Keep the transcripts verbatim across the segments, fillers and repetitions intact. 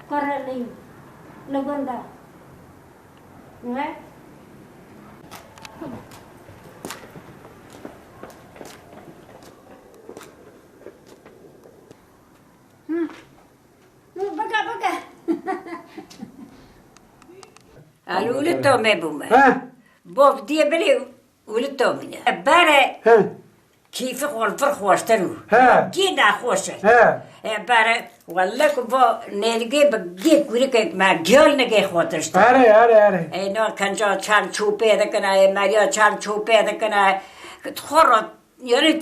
Kurê li, li gund e. Ne? Hı. Hı, bike, bike. Alû li tomê bûme. He. Bov diye bilê û li tomîne. Bere. He. Kîfik xwe li vir xweştir û. He. Gê naxweş e. He. E, bere, welle ku bo nêrgê bi gê kûrikek me giyal nigê xwe tişt. Erê, erê, erê. E, no kenca çend çûpê dikine, e, meriya çend çûpê dikine. Xwe re, yani,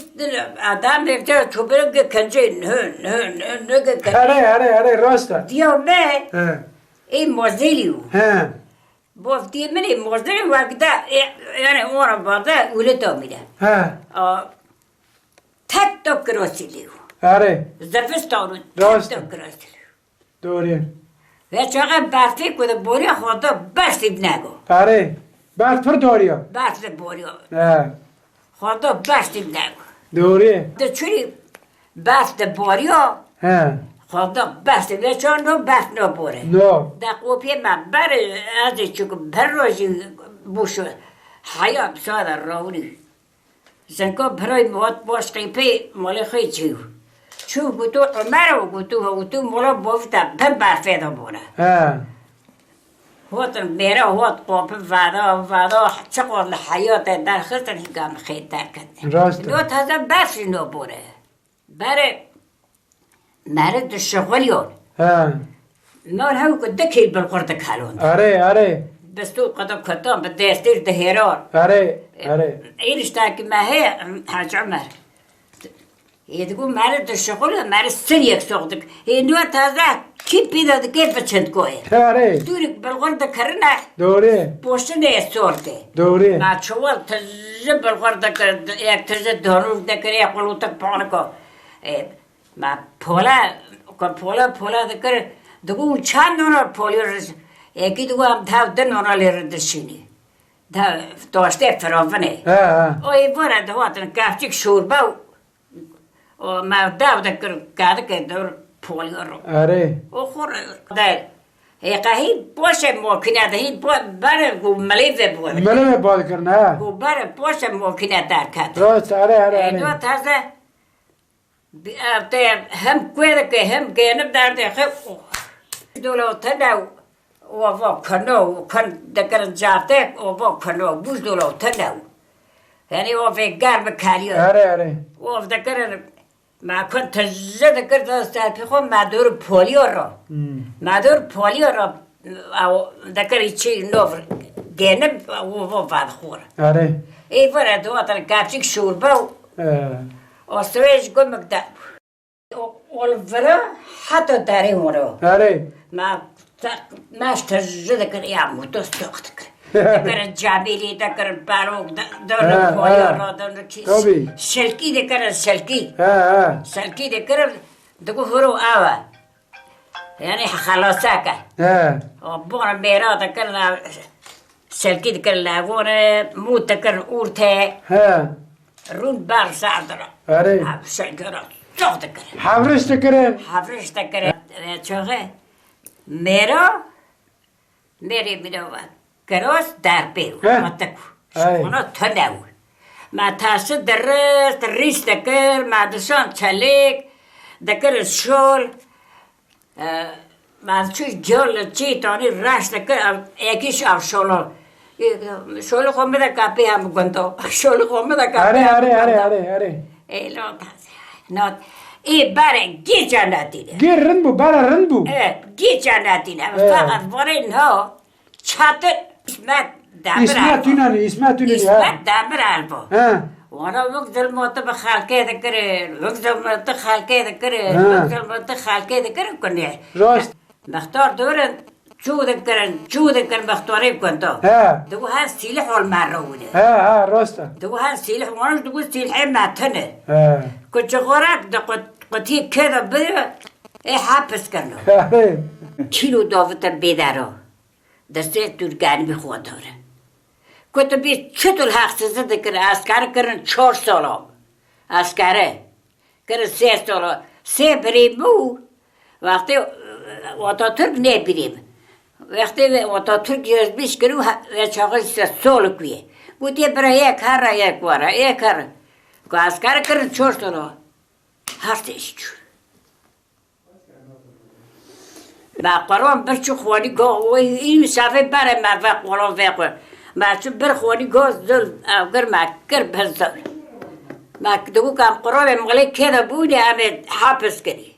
adam evde çûpê ke kencê nö, nö, nö, nö, ke Erê, erê, erê, rast e. Diya me, He. ê mozelî û. He. Bofdiyê min ê mordinê wek de, e, yani ora bade ûlê tomî de. He. A, tek tok kirosî lê û. Erê. Zivistan û tek Rast. tok kirosî lê û. Doğru. Ve çaxa berfê ku de boriya xwe de berf tî nego. Erê. Berf pir doriya. Berf de boriya. He. Xwe de berf tî nego. Doğru. De çûrî Berf de boriya. He. Xweda berf de vê çar no berf nabore. No. De qopiyê me ber ez ê çûk ber rojî bûşo. Heya bi sade rawrî. Zinka birayê min hat baş qeypê malê xwe çû. Çû gotu Ömer û gotu, gotu mala bavî te bin berfê de bore. He. Hotin mêra hot qopi vada, vada çiqor li heyatê derxistin hîka min xêr derketin. Rast e. Lo teze berf jî nabore. Berê meri dişixuliyon. He. Nor hew ku dikî bilxur dikalon. Erê, erê. Bistû qada kutan bi destîr dihêran. Erê, E, erê. Êriştakî me heye, Hacî Ömer. Ê digo meri dişixuliyon, meri sir yek soq dik. Ê nor taze kî pîda dike biçin koyê. Erê. Dûrik bilxur dikirine. Doğru. Poşinê sorte. Doğru. Ma çuwal tije bilxur dikir, yek tije donûr dikir, yek qulutik paniko. E, Ma pola, ku pola, pola dikir, digo çend nora polî riz, yekî digo em dev di nora lê re dişînî. Dev doştê firovinê. He, he. O ê vore dihatin kefçik şorbe û, o me dev dikir, kadike dor polî ro. Erê. O xwe re de. Ê qehî poşe mokine de, hî po-, bere ku milê ve bore. Milê ve bal kirine, he. Ku bere poşe mokine derket. Rast, erê, erê, E, erê. do taze Bi-, ev te hem kuê dike, hem gênib derdê xwe. Dola tune û ova kuno û kun dikirin caftek, ova kuno bûj dola tune û. Yani o vê germ kariyo. Erê, erê. Ov dikirin, ma kun tije dikir da serpî xwe, ma dor polîyo ro. Hmm. Ma dor polîyo ro. Ew dekirî çi nov gênim û vo vadixwar. Erê. Ê vere dixwatin kepçik şorbe û Ee. o swêj gumik de. O, ol vira heta derê horo. Erê. Ma te-, meş te ji dikir ya muto stok dikir. Dikirin camîlî, dikirin perok, di-, He, donu he. koyara, donu kî. Tabii. Şilkî dikirin şilkî. He, he. Şilkî dikirin digu horo awa. Yani xelaseke. He. O bona mêra dikirin, şelkî dikirin levore, mût dikirin orte. He. Rûn ber serdira. Erê. Şelkî ra çok dikirin. Hevriş dikirin. Hevriş dikirin. Ve çoğu mêra Mêrê mirova kiros derpê û Heh. qatik û Ay. şixuna tune û. Me taşi dirist, rîs dikir, me dişan çelik, dikir şol. E, me çû gol çî tanî reş dikir, ev, ekî şav şolo. E, şoli xwe mi de kapê hem gundo. Şoli xwe mi de kapê Erê, hem erê, erê, gundo. erê, erê. Ê, lo, not. Ê, bare, gî cenetî de. Gî rind bû, bare rind bû. E, gî cenetî de. E. Feqet vorê no, çatir, İsmet Demir Elbo. İsmet Ünal, İsmet Ünal, ha. İsmet Demir Elbo. Ha. Wana wek zilma te bi xelkê dikirin, wek zilma te xelkê dikirin, Ha. wek zilma te xelkê dikirin ku ne. Rast. Bextar dor in, çû dikirin, çû dikirin bextarê gunda. Ha. Di wiha sîlih hol me rewine. Ha, ha, rast e. Di wiha sîlih wan, di wiha sîlihê me tine. Ha. Ku çixorak di qut-, qutiyê kê de bide, ê hepis kirno. Ha, he. Kîlo davite bêdero. Destê Türkan bi xwe dore. Ku tu bî çitur haqsizî dikir, eskeri kirin çar sala. Eskeri. Kirin sê sala. Sê birî bû. Wextê, e, Atatürk ne birî. Wextê ve Atatürk yozbîş kir û he-, ve çaxir se sol kuye. Gotiye bira yek herre yek were, yek herre. Ku eskeri kirin çar sala. Her tişt çû. Me qeran bir çi xwanî go, wê î misafê berê me ve qeran ve xwe. Me çi bir xwanî go zul, ew kir me kir bir zul. Me digo kam qeranê mixlê kê de bûne em ê hapis kirî.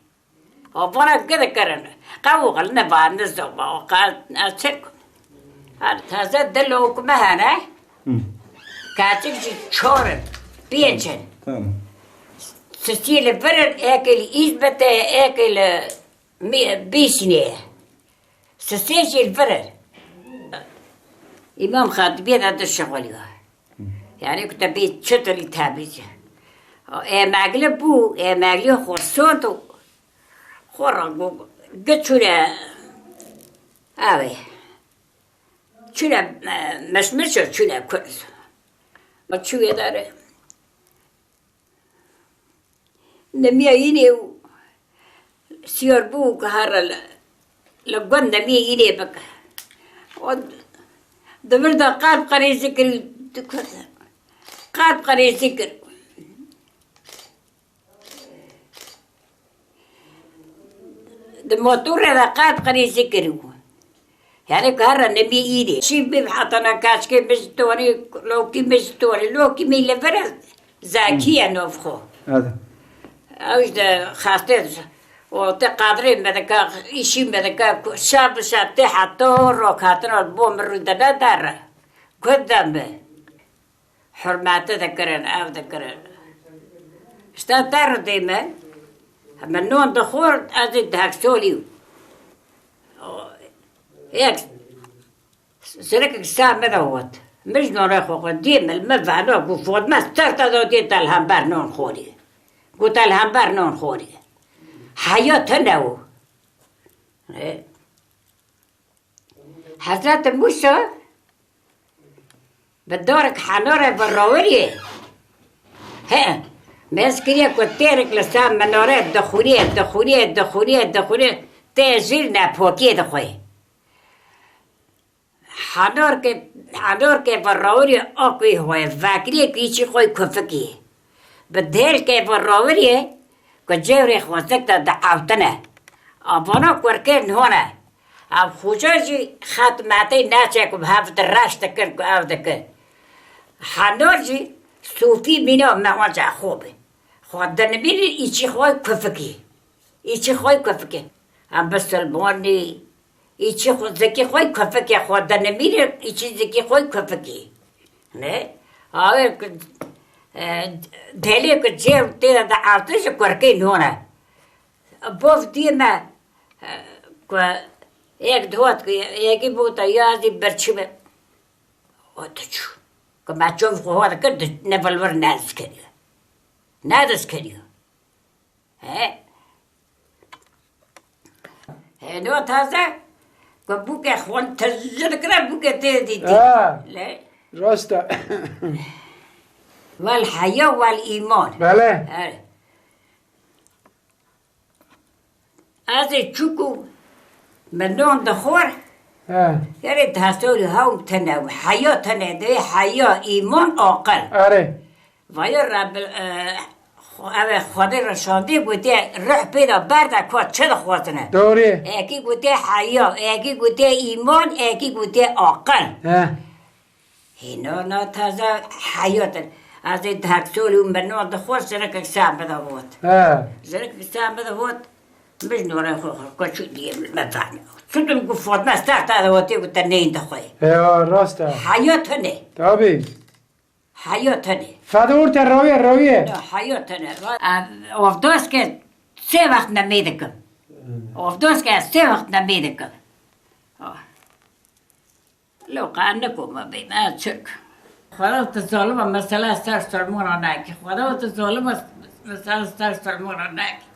O vana gide kirin. Qew xil ne va ne zova, o qal, ez çek. Her taze dil û kume hene. Hı. Kaçik jî çor in, pênc in. Tamam. Sisî li vir in, êkê li Îzmîrê, êkê li Mi-, Bîsnê. Sisê jî li vir in. Îmam Xatibiyê de dişixulî wa. Hı. Yani ku te bê çi dilî tabî. Emegli bû, emegli xwe sond û xwe re gu-, gi çûne. Ew ê. Çûne, e, Meşmeşo çûne Kurd. Ma çûye dare. Nemiya yînê û siyar bû ku here li, li gund nemiyê yînê bike. O di vir de qalb qerêzî kir, di Kurd de. Qalb qerêzî kir. Di motorê de qat qirêjî kiribû. Yani ku here nemî îrê. Şî bî hetana kaçkê min ji tonî, lokî min ji tonî, lokî min li vir e, Zekî ye nov xwe. Hadi. Ew ji de xastê û te qadrê me dike, îşî me dike, ku şev bi şev tê heta rok hatina bo min rû de nedere. Ku de min. Hurmete dikirin, ev dikirin. Îşte te re dê me, min non dixwar, ez ê dehek solî. Yek zirekek sa min de got. Min ji nonê xwe xwe dê min, min vano, got, Fatma, ser te de dê te li hember non xorî. Got, te li hember non xorî. Heya tune û. E. Hezretî Mûsa bi dorek henarê ve rawirî. He, mez kiriye ku têrek li ser minare dixûriye, dixûriye, dixûriye, dixûriye, tê jîr nepokiyê dixwe. Henorkê, henorkê ve rawirî a ku wê vekirî ku îçî xwe kufikî. Bi dêrkê ve rawirî ku cewrê xwezek de diewtine. Avana kurkê nihone. Ev xuca jî xet metê neçe ku bi hev di reş dikir ku ev dikir. Henor jî sofî mîna mewanca xwe bi. Xwe dinimînin îçî xwe kufikî. Îçî xwe kufikî. Em bisilmanî. Îçî xwe zekî xwe kufekê xwe de nemîne, îçî zekî xwe kufekê. Ne? Awê ku, e, delê ku cêr tê de arte ji kurkê nûne. Bov dî me, e, ku yek dihot ku yekî bû te ya zî birçî be. O tu çû. Ku me çov xwe hwa dikir, di, ne vilwir ne diskeriyo. Ne diskeriyo. He. He, no taze. Ku bûke xwan tezî dikire, bûke tê dîtî. Ha. Le. Rast e. Wel heya, wel îman. Bele. He. Ez ê çûk û min non dixwar. He. Erê, destolî hew tene, heya tene de, heya, îman, aqil. Erê. Vayê Rebbil, e, xwe-, ev e Xwedê re şandî gotiye, ruh pê de berde ku çi dixwazine. Doğru. Ekî gotiye heya, ekî gotiye îman, ekî gotiye aqil. He. Hîna na taze heyat in. Ez ê dehek solî û min no dixwar, jirekek ser min de hot. He. Jirekek ser min de hot, min ji norê xwe xwe, ku çû diyê min, me zanî. Çutum ku Fatma ser te de hotê ku te neyên dixwe. Ya, rast e. Heyat hene. Tabii. Heya tenê. Fedor te rawiye rawiye. Heya tenê. Ovdoske sê wext nemê dikim. Ovdoske sê wext nemê dikim. Loqa ne koma bê me çik. Xweda tu zalima mesela ser sermona nekî. Xweda tu zalima mesela ser sermona nekî.